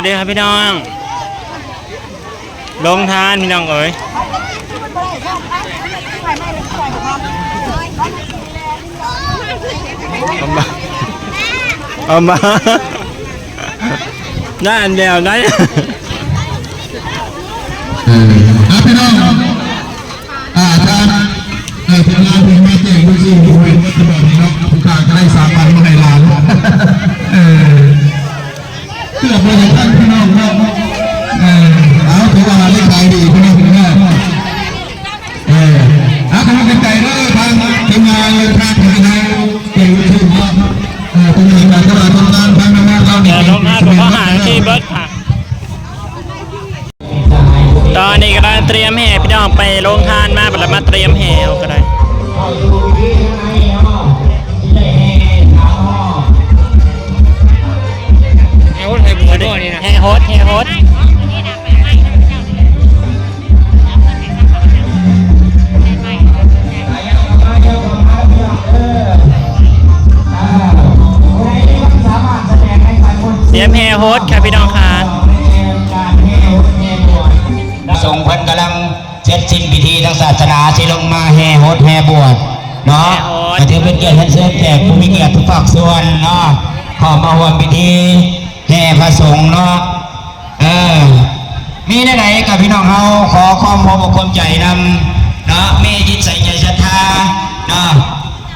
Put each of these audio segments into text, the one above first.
ເດີພີ່ນ້ອງ ໂລງທານພີ່ນ້ອງເອີຍ ເອົາມາ ເອົາມາ ນັ້ນແລ້ວນັ້ນ ເອີ ອ່ະ ພີ່ນ້ອງ ອ່າ ທ່ານ ເອີ ເວລາເພິ່ນມາແຈກລູກຊີ້ນຢູ່ເປັນລັດຖະບານນີ້ເນາະ ຜູ້ຂ້າກໍໄດ້ສາມພັນມາໃຫ້ຫຼານ ເອີ ເກືອບບໍ່ໄດ້ທັນພີ່ນ້ອງເນາະ ເອີ ເອົາ ຖືວ່າໄດ້ຂາຍດີພີ່ນ້ອງເນາະ ເອີ ອ່າ ຂໍກຳລັງໃຈເດີ ທາງທີມງານທາງເຮົາເປັນລູກທີມເນາະ ເອີ ເປັນການຕະຫຼາດທຳງານທາງນ້ຳມັນເຮົານີ້ ເອີ ລົງງານບໍ່ຫາທີ່ເບິດ ຕອນນີ້ກຳລັງຕຽມແຫ່ພີ່ນ້ອງໄປໂລງທານມາ ບັດລະມາຕຽມແຫ່ເອົາກໍໄດ້ ແຫ່ຫົດແຫ່ບວດບໍ່ນີ້ນະ ແຫ່ຫົດ ແຫ່ຫົດ ຕຽມແຫ່ຫົດຄ່ະພີ່ນ້ອງຄ່ະ. ພະສົງເພິ່ນກຳລັງເສັດສິ້ນພິທີທາງສາສະໜາ ຊິລົງມາແຫ່ຫົດແຫ່ບວດເນາະ ແຫ່ຫົດ ກໍຖືເປັນກຽດອັນເຊີນແຂກຜູ້ມີກຽດທຸກພາກສ່ວນເນາະ ເຂົ້າມາຮ່ວມພິທີແຫ່ພະສົງເນາະ ເອີ ມີແນວໃດກໍພີ່ນ້ອງເຮົາຂໍຄວາມຂອບອົກຂອບໃຈນຳເນາະ ມີຈິດໃຈໃຈສັດທາເນາະ.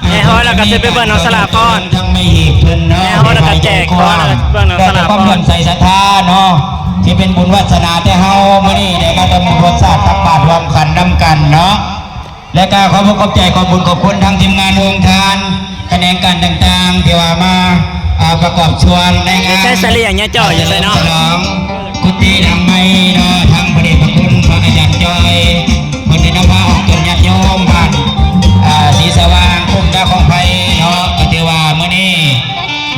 ແຫ່ຮອດແລ້ວກໍຊິໄປເບິ່ງນ້ອງສະຫຼາພອນ ທັງໄມ້ຮີບເພິ່ນເນາະ ແຫ່ຮອດແລ້ວກໍແຈກຂອງ ເບິ່ງນ້ອງສະຫຼາພອນ ຄວາມເຫຼື້ອມໃສສັດທາເນາະ ທີ່ເປັນບຸນວາດສະໜາແຕ່ເຮົາມື້ນີ້ໄດ້ມາທຳບຸນຮ່ວມຊາດຕັກບາດຮ່ວມຂັນນຳກັນເນາະ ແລະກໍຂອບອົກຂອບໃຈ ຂອບບຸນຂອບຄຸນທາງທີມງານໂຮງທານ ຂະແໜງການຕ່າງໆ ທີ່ວ່າມາ ອ່າ ປະກອບສ່ວນໃນງານ ໃຊ້ສະເລ່ຍເຍາະຈ່ອຍຢູ່ໃສເນາະ ສະຫຼອງ ກຸຕິຫຼັງໃໝ່ເນາະ ທັງພະເດດພະຄຸນພະອາຈານຈ່ອຍ ເພິ່ນໄດ້ນຳພາອອກຕົນຍາດໂຍມບ້ານ ອ່າ ສີສະຫວ່າງ ຄຸ້ມດາວຂອງໄພເນາະ ກໍຖືວ່າມື້ນີ້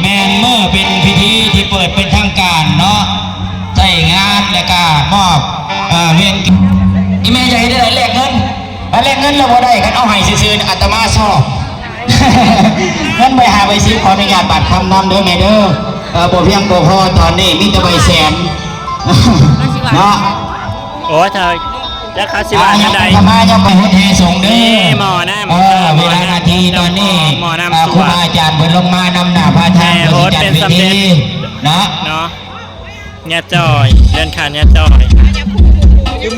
ແມ່ນມື້ເປັນພິທີທີ່ເປີດເປັນທາງການເນາະ ໃຊ້ງານ ແລ້ວກະມອບ ເອີ ວຽນ ອີ່ແມ່ຢາກເຮັດໄດ້ແລກເງິນ ຄັນແລກເງິນແລ້ວບໍ່ໄດ້ ຄັນເອົາໃຫ້ຊື່ໆ ອາດຕະມາຊອກ ເງິນໃບຫ້າໃບສິບ ຂໍອະນຸຍາດບາດຄຳນຳເດີແມ່ເດີ ເອີ ບໍ່ພຽງບໍ່ພໍ ຕອນນີ້ມີແຕ່ໃບແສນເນາະ ໂອ້ຍ ເຈົ້າ ຈັກເຂົາຊິວ່າແນວໃດ ອ່າ ມາ ມາ ມາ ເຮົາໄປຫົດແຫ່ສົງເດີ ນີ້ໝໍ້ນຳ ເອີ ເວລານາທີຕອນນີ້ ໝໍ້ນຳ ອ່າ ສວດ ຄູບາອາຈານເພິ່ນລົງມານຳໜ້າພາທາງ ເພິ່ນຊິຈັດເວທີເນາະ ເນາະ. ຍາຈ່ອຍ ເລື່ອນຂານຍາຈ່ອຍ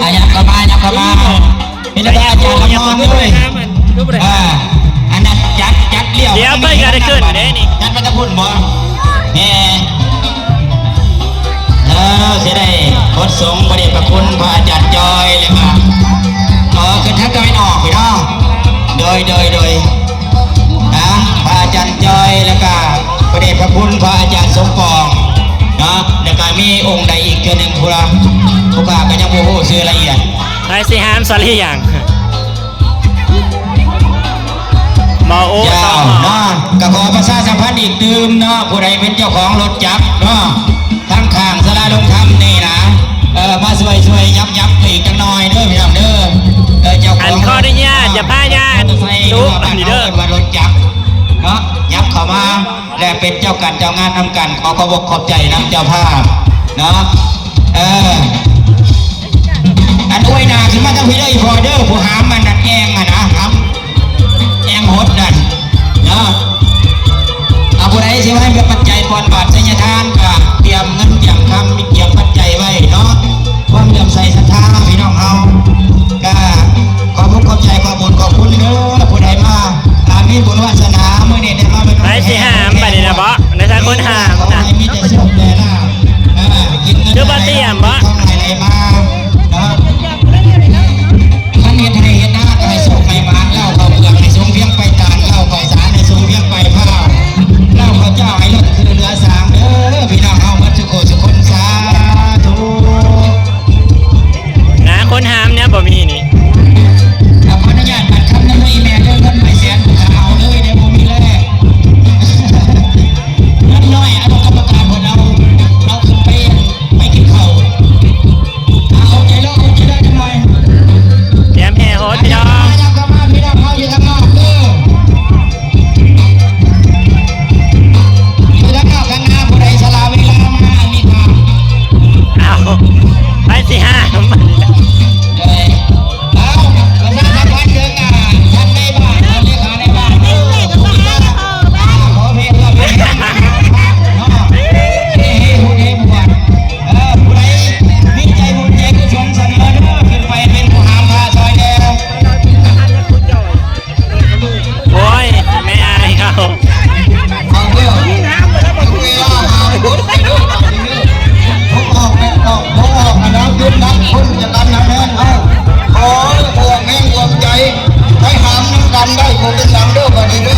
ອ່ະ ຍັບເຂົ້າມາ ຍັບເຂົ້າມາ ເປັນລະບາດ ອາຈານລະມອນເອີຍ ອ່າ ອັນນັ້ນຈັດ ຈັດລ້ຽວ ດຽວເພິ່ນກໍໄດ້ຂຶ້ນເດ້ນີ້ ຈັດມາແຕ່ພຸ້ນບໍ່ ແມ່ ເອີ ຊິໄດ້ບົດສົງພະເດດພະຄຸນພະອາຈານຈ່ອຍ ແລ້ວກໍ ເອີ ຂຶ້ນທາງຕາເວັນອອກພີ້ເນາະ ໂດຍ ໂດຍ ໂດຍ ນະ ພະອາຈານຈ່ອຍ ແລ້ວກະພະເດດພະຄຸນພະອາຈານສົມປອງເນາະ ແລ້ວກະມີອົງໃດອີກເທື່ອໜຶ່ງ ຜູ້ລະ ຜູ້ຂ້າກໍຍັງບໍ່ຮູ້ຊື່ລະອຽດ ໃຜຊິຫາມສະລ້ຽງ ໝໍໂອ ເຈົ້າ ເນາະ ກໍຂໍປະຊາສຳພັນອີກຕື່ມເນາະ ຜູ້ໃດເປັນເຈົ້າຂອງລົດຈັກເນາະ ທາງຂ້າງສາລາລົງທຳນີ້ນະ ເອີ ມາຊ່ວຍ ຊ່ວຍຍັບ ຍັບໄປອີກຈັກໜ່ອຍເດີພີ່ນ້ອງເດີ ເອີ ເຈົ້າຂອງ ອັນ ຂໍອະນຸຍາດ ຢ່າພາຍາດ ຕູ້ ອັນນີ້ເດີ ເອີ້ນວ່າລົດຈັກເນາະ ຍັບເຂົ້າມາ ແລະ ເປັນເຈົ້າການເຈົ້າງານນຳກັນ ຂໍຂອບອົກຂອບໃຈນຳເຈົ້າພາບເນາະ ເອີ ອັນອວຍໜ້າຂຶ້ນມາທາງພີ້ເດີ ອີ່ພໍ່ເດີ ຜູ້ຫາມອັນນັ້ນແອ່ງຫັ້ນນະ ຫາມແອ່ງຫົດນັ້ນ ເນາະ ເອົາ ຜູ້ໃດຊິມາໃຫ້ປັດໄຈປ່ອນບາດໄຊຍະທານ ກະຕຽມເງິນຕຽມຄຳ ຕຽມປັດໄຈໄວ້ເນາະ ຄວາມເຫຼື້ອມໃສສັດທາພີ່ນ້ອງເຮົາ ກະຂອບອົກຂອບໃຈ ຂອບບຸນຂອບຄຸນເດີ ຜູ້ໃດມາ ຖ້າມີບຸນວາສະໜາມື້ນີ້ໄດ້ມາເປັນ ໃຜຊິຫາມບາດນີ້ນະເບາະ ໃນຊາກຄົນຫາມນະ ໃຫ້ມີແຕ່ໂຊກແຕ່ລາບ ເອີ ກິນເງິນ ຄືບໍ່ຕຽມເບາະ ທອງໄຫຼມາເນາະ ຄັນເຮັດໄຮ່ເຮັດນາ ເປັນຫຍັງເດີ ບາດນີ້ເດີ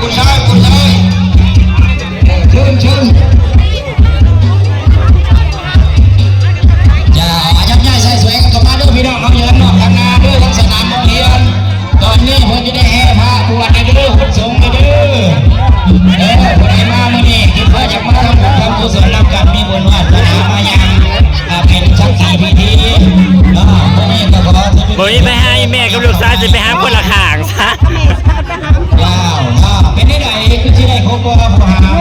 ຜູ້ຊາຍ ຜູ້ຊາຍ ເຊີນ ເຊີນ ເຈົ້າ ອາ ຍັບຍ້າຍໃສ່ສວຍກັນເຂົ້າມາເດີພີ່ນ້ອງເຮົາ ເດີນອອກທາງໜ້າເດີ ທາງສະໜາມໂຮງຮຽນ. ຕອນນີ້ເພິ່ນຈະໄດ້ແຫ່ພະບວດເດີ ພະສົງເດີ ເອີ ຜູ້ໃດມາມື້ນີ້ຄິດວ່າຈະມາທຳບຸນທຳກຸສົນນຳກັນ ມີບຸນວາສະໜາມາຍັງ ອ່າ ເປັນສັກຂີພິທີເນາະ. ມື້ນີ້ກໍຂໍ ບໍ່ມີໄປຫາອີ່ແມ່ກັບລູກຊາຍ ຊິໄປຫາຄົນລະຂ້າງຊະ. ວ້າວ ເນາະ ເປັນແນວໃດ ຄືຊິໄດ້ຄົບບໍ່ ພໍ່ຫາມ?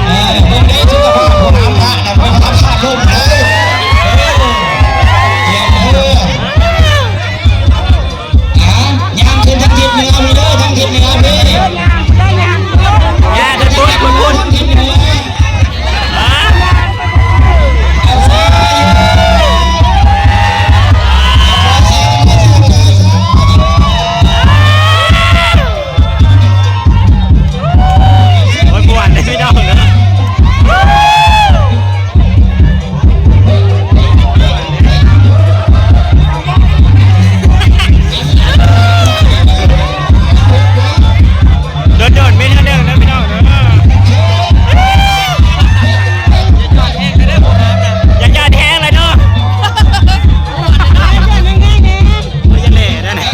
ເອີ ເບິ່ງເດ້ ສຸຂະພາບພໍ່ຫາມພະນະ ເປັນທຳຊາດລົມເດ້. ເອີ ຕຽມເດີ ອ່າ ຍ່າງຂຶ້ນທາງທິດເໜືອພີ້ເດີ ທາງທິດເໜືອພີ້ ຍ່າງຂຶ້ນພຸ້ນ ພຸ້ນ ທາງທິດເໜືອ. ໂອ້ຍ ມ່ວນເດ້ພີ່ນ້ອງເດີ. ໂດນໆ ມີເທື່ອໜຶ່ງເດີພີ່ນ້ອງເດີ. ຢ່າຢ້ານແຮງເລີຍເນາະ ບໍ່ຢາກແຫຼ້ນະ.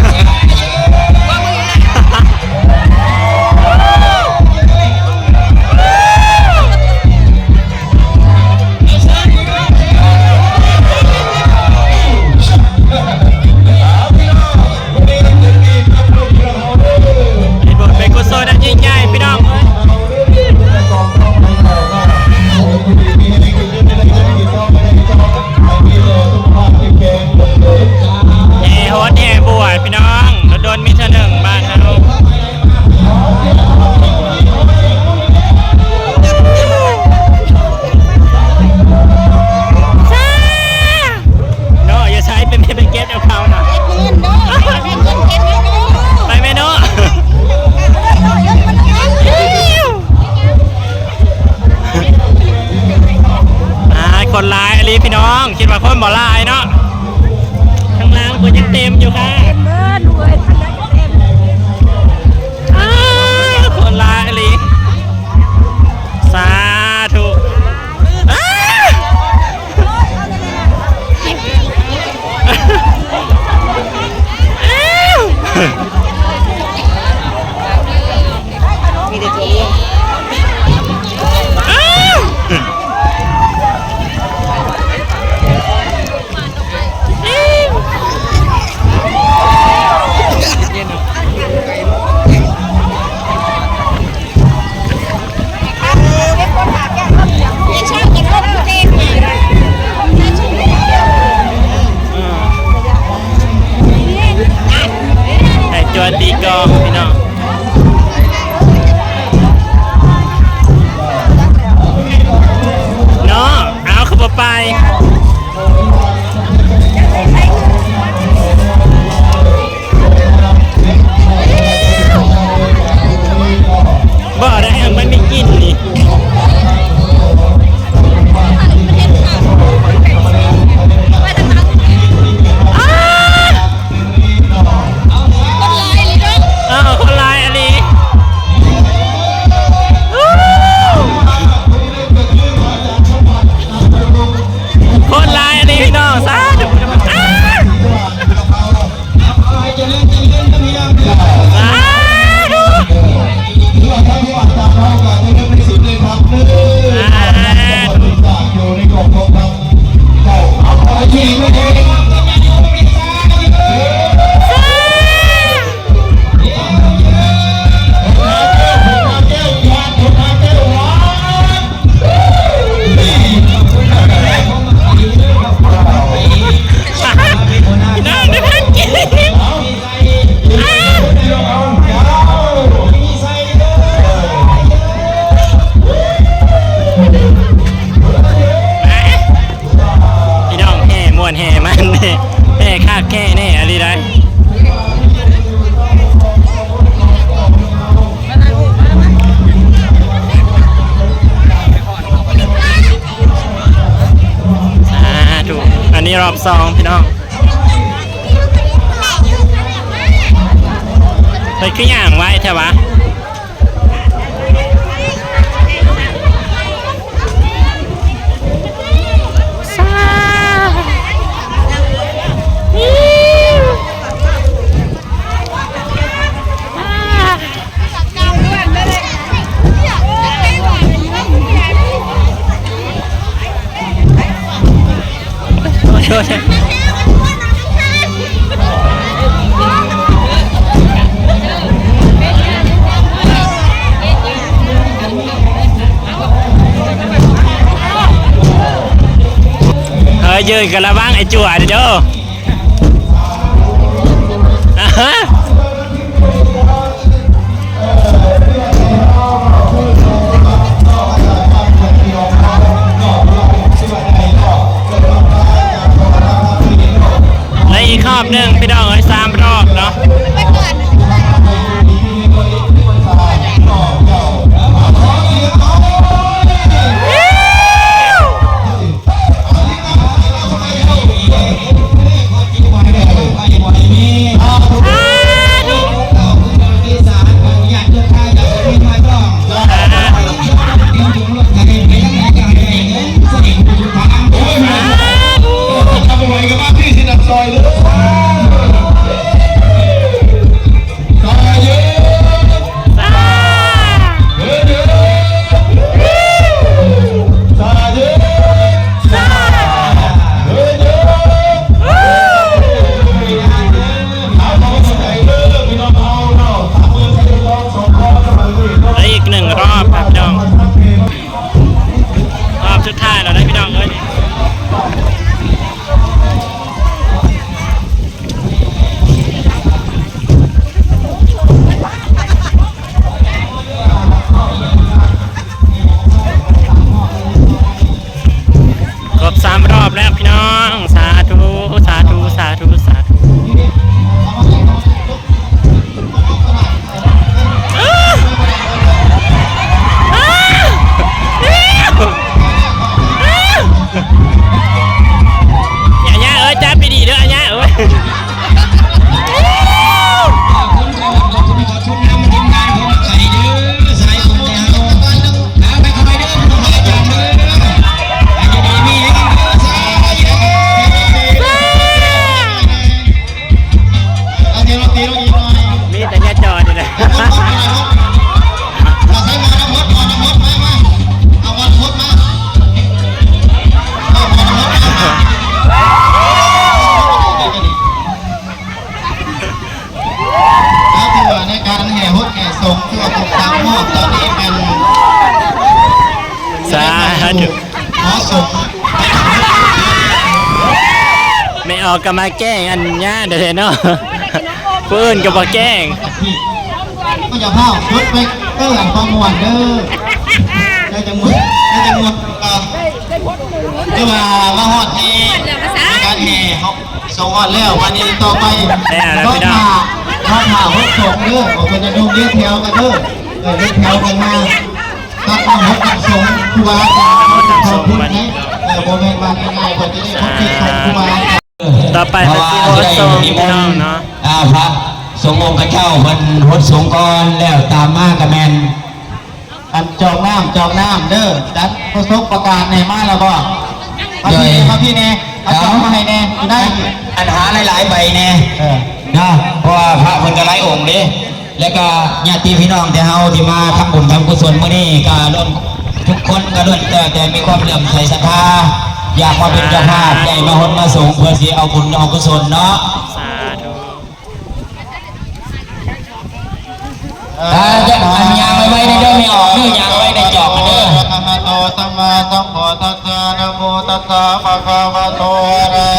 ເປັນບຸນເປັນກຸສົນອັນຍິ່ງໃຫຍ່ພີ່ນ້ອງເອີຍ. ແຫ່ໂຫດແຫ່ບວດພີ່ນ້ອງ ດົນໆ ມີເທື່ອໜຶ່ງບ້ານເຮົາ. ເນາະ ຢູ່ໃສ ໄປແມ່ ໄປເກັບນຳເຂົາເນາະ ໄປແມ່ເນາະ. ອ່າ ຄົນຫຼາຍອີ່ຫຼີພີ່ນ້ອງ ຄິດວ່າຄົນບໍ່ຫຼາຍເນາະ ທາງຫຼັງເພິ່ນຍັງເຕັມຢູ່ຄ່ະ. ອ້າ ຄົນຫຼາຍອີ່ຫຼີ ສາທຸ. ອ້າ ອ້າ ໃຫ້ຈວນຕີກອງພີ່ນ້ອງ. ເນາະ ເອົາ ຄືບໍ່ໄປ ບໍ່ໄດ້ ມັນມີກິ່ນນີ້. ເອີ ຄົນຫຼາຍອີ່ຫຼີ ຄົນຫຼາຍອີ່ຫຼີພີ່ນ້ອງ ສາທຸ ສາທຸ ສາທຸ. ພີ່ນ້ອງ ແຫ່ມ່ວນແຫ່ມັນ ແຫ່ຄັກແຫ່ແນ່ອີ່ຫຼີໃດ໋ ສາທຸ. ອັນນີ້ຮອບສອງພີ່ນ້ອງ. ເພິ່ນຄືຍ່າງໄວແທ້ວະ? ເອີ ຢືນກໍລະວັງໄອ້ຈົວເດີ. ແລະອີກຮອບໜຶ່ງພີ່ນ້ອງເອີຍ ສາມຮອບເນາະ. ອີກໜຶ່ງຮອບຄັບພີ່ນ້ອງ ຮອບສຸດທ້າຍແລ້ວເດີພີ່ນ້ອງເອີຍ. ຄົບສາມຮອບແລ້ວພີ່ນ້ອງ ສາທຸ ສາທຸ ສາທຸ ສາທຸ. ອາຍາເອີຍ ຈັບດີໆເດີອາຍາເອີຍ. ມີແຕ່ຍາຈອດນີ້ແຫຼະ. ຖືວ່າໃນການແຫ່ຫົດແຫ່ສົງ ຄືວ່າຄົບສາມຮອບ ຕອນນີ້ແມ່ນ ສາທຸ ຂໍສົງ ແມ່ອອກກໍມາແກ້ງອັນຍາເດີເນາະ ຜູ້ອື່ນກໍບໍ່ແກ້ງ. ກໍຢ່າພ້າວ ຈົດໄປເອີ ອັນຄວາມມ່ວນເດີ ໄດ້ຈັງໝົດ ໄດ້ຈັງໝົດ ກໍຄືວ່າມາຮອດໃນ ໃນການແຫ່ເຮົາ ສົ່ງຮອດແລ້ວ ບາດນີ້ຕໍ່ໄປ ແມ່ນແລ້ວ ລໍຖ້າ ລໍຖ້າຫົດສົງເດີ ເພິ່ນຈະຍົກລຽນແຖວກັນເດີ ເອີ ລຽນແຖວກັນມາ ຕັກນ້ຳຫົດນ້ຳສົງຄູບາອາຈານ ຂອບຄຸນນະ ເອີ ບໍ່ແມ່ນວ່າງ່າຍໆ ກວ່າຈະໄດ້ພົບເຈີກັບຄູບາອາຈານ ຕໍ່ໄປເພິ່ນຊິຫົດສົງພີ່ນ້ອງເນາະ ອ່າ ພະສົງອົງຄະເຈົ້າເພິ່ນຫົດສົງກ່ອນ ແລ້ວຕາມມາກໍແມ່ນ ອັນຈອກນ້ຳ ຈອກນ້ຳເດີ ຈັນປະສົບປະກາດແນ່ ມາແລ້ວບໍ່? ມາ ໂດຍ ພີ່ແນ່ ມາພີ່ແນ່ ເອົາຈອກມາໃຫ້ແນ່ ຢູ່ໃນ ອັນຫາຫຼາຍໆໃບແນ່ ເອີ ເນາະ ເພາະວ່າພະເພິ່ນກໍຫຼາຍອົງເດ້ ແລ້ວກໍຍາດຕິພີ່ນ້ອງທີ່ເຮົາທີ່ມາທຳບຸນທຳກຸສົນມື້ນີ້ ກໍລ້ວນ ທຸກຄົນກໍລ້ວນແຕ່ ແຕ່ມີຄວາມເຫຼື້ອມໃສສັດທາ ຢາກມາເປັນເຈົ້າພາບ ໄດ້ມາຫົດມາສົງ ເພື່ອຊິເອົາບຸນເອົາກຸສົນເນາະ ສາທຸ. ອ່າ ຈະ ອັນຍ່າງໄວໆເດີ ແມ່ອອກເດີ ຍ່າງໄວໃນຈອກເດີ. ອະລະຫະໂຕ ສຳມາສຳພຸດທັດສະ ນະໂມຕັດສະ ພະຄະວະໂຕ ອະລະ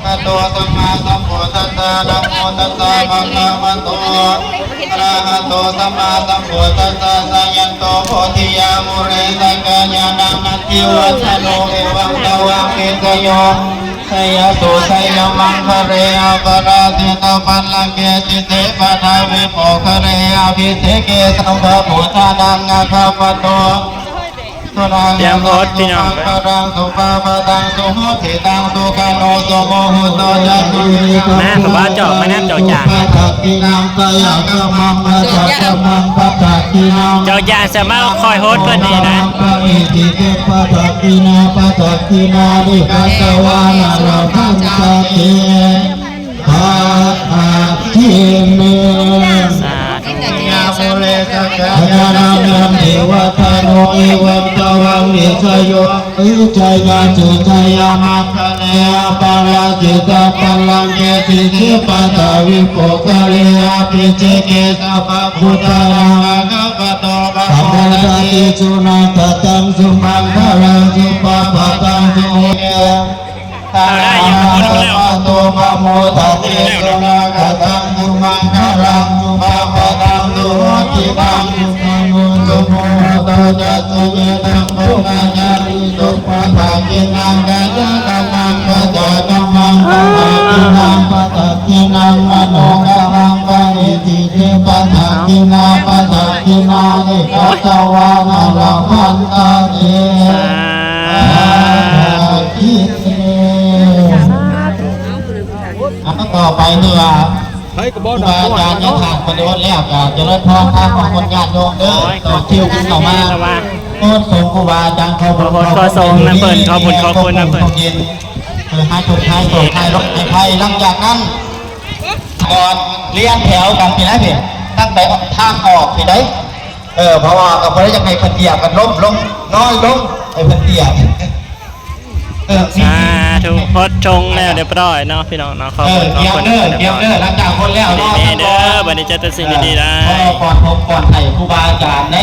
ຫະໂຕ ສຳມາສຳພຸດທັດສະ ນະໂມຕັດສະ ພະຄະວະໂຕ ອະລະຫະໂຕ ສຳມາສຳພຸດທັດສະ ຈາຍັນໂຕ ໂພທິຍາ ມູເລ ສັກກາຍານັງ ນັດຖິວັດຖະໂນ ເອວັງ ຕະວັງ ວິຊະໂຍ ໄຊຍະໂສ ໄຊຍະມັງຄະເລ ອະປະລາຊິຕະບັນລັງເກ ສິດເສ ປະທາວິໂມກຄະເລ ອະພິເສເກ ສັບພະພຸດທານັງ ອາຄາປະໂຕ ຕຽມໂພສພີ່ນ້ອງ ມາ ເຂົາວ່າເຈົ້າມານຳເຈົ້າຈ້າງ ເຈົ້າຈ້າງຈະມາຄອຍໂຮດເພິ່ນນີ້ນະ. ສາທຸ ຍາໂມເລ ສະກະຍານະ ເທວະຕາໂນ ເອວັງ ຕະວັງ ວິຊະໂຍ ວິຊະຍາ ເຈຕະຍາ ມັງຄະເລ ອະປະລາຈິຕະ ປະລັງເກ ສິກຂະ ປະທະວິ ໂພຄະເລ ອະພິເສເກ ສະພະພຸດທານັງ ອາຄາປະໂຕ ປະໂມດາມິ ສຸນັກຂະຕັງ ສຸມັງຄະລັງ ສຸພະພະຕັງ ສຸໂຫ ເອົາໄດ້ຢູ່ ໝົດແລ້ວ ໂຕ ປະໂມດາມິ ສຸນັກຂະຕັງ ສຸມັງຄະລັງ ສຸພະພະຕັງ ສຸໂຫຕິຕັງ ສຸຂະໂນ ສຸໂພ ໂຕ ຈະ ສຸເມທັງ ໂພຄະຍາ ໂຕ ປະທັກຂິນາ ກາຍະກຳມັງ ວາຈາກຳມັງ ປະທັກຂິນາ ປະທັກຂິນາ ມະໂນກຳມັງ ປະນິທິເຕ ປະທັກຂິນາ ປະທັກຂິນາ ເອກະຕະວາ ນະລະພັນຕາເຕ ສາທຸ ສາທຸ ສາທຸ ຕໍ່ໄປເມື່ອ ໃຜກໍບໍ່ ຄູບາອາຈານຍັງຂາດປະໂຫຍດແລ້ວ ກໍຈະເລີນພອນທາງຂອງຄົນຍາດໂຍມເດີ ຕໍ່ຄິວກັນເຂົ້າມາ ໂອດສົງຄູບາອາຈານ ຂໍບຸນ ຂໍຄຸນນຳເພິ່ນ ຂໍບຸນ ຂໍຄຸນນຳເພິ່ນ ເອີ ໃຫ້ທຸກ ໃຫ້ໂສກ ໃຫ້ໂລກ ໃຫ້ໄພ. ຫຼັງຈາກນັ້ນ ກ່ອນລຽນແຖວກັນພີ້ນະພີ້ ຕັ້ງແຕ່ທາງອອກພີ້ໃດ ເອີ ເພາະວ່າກໍບໍ່ໄດ້ຢາກໃຫ້ເພິ່ນຢຽບກັນລົ້ມລົງ ນ້ອຍລົງ ໃຫ້ເພິ່ນຢຽບ ເອີ ສາທຸ ໂພດຊົງແລ້ວຮຽບຮ້ອຍເນາະ ພີ່ນ້ອງເນາະ ຂອບ ເອີ ຂອບ ຂອບຄຸນ ຮຽບເດີ ຮຽບເດີ ຫຼັງຈາກໂພດແລ້ວເນາະ ດີໆເດີ ບັດນີ້ເຈົ້າຕັດສິນດີໆໄດ້ ເອີ ຂໍກ່ອນພົບກ່ອນໄຖ່ຄູບາອາຈານເດ້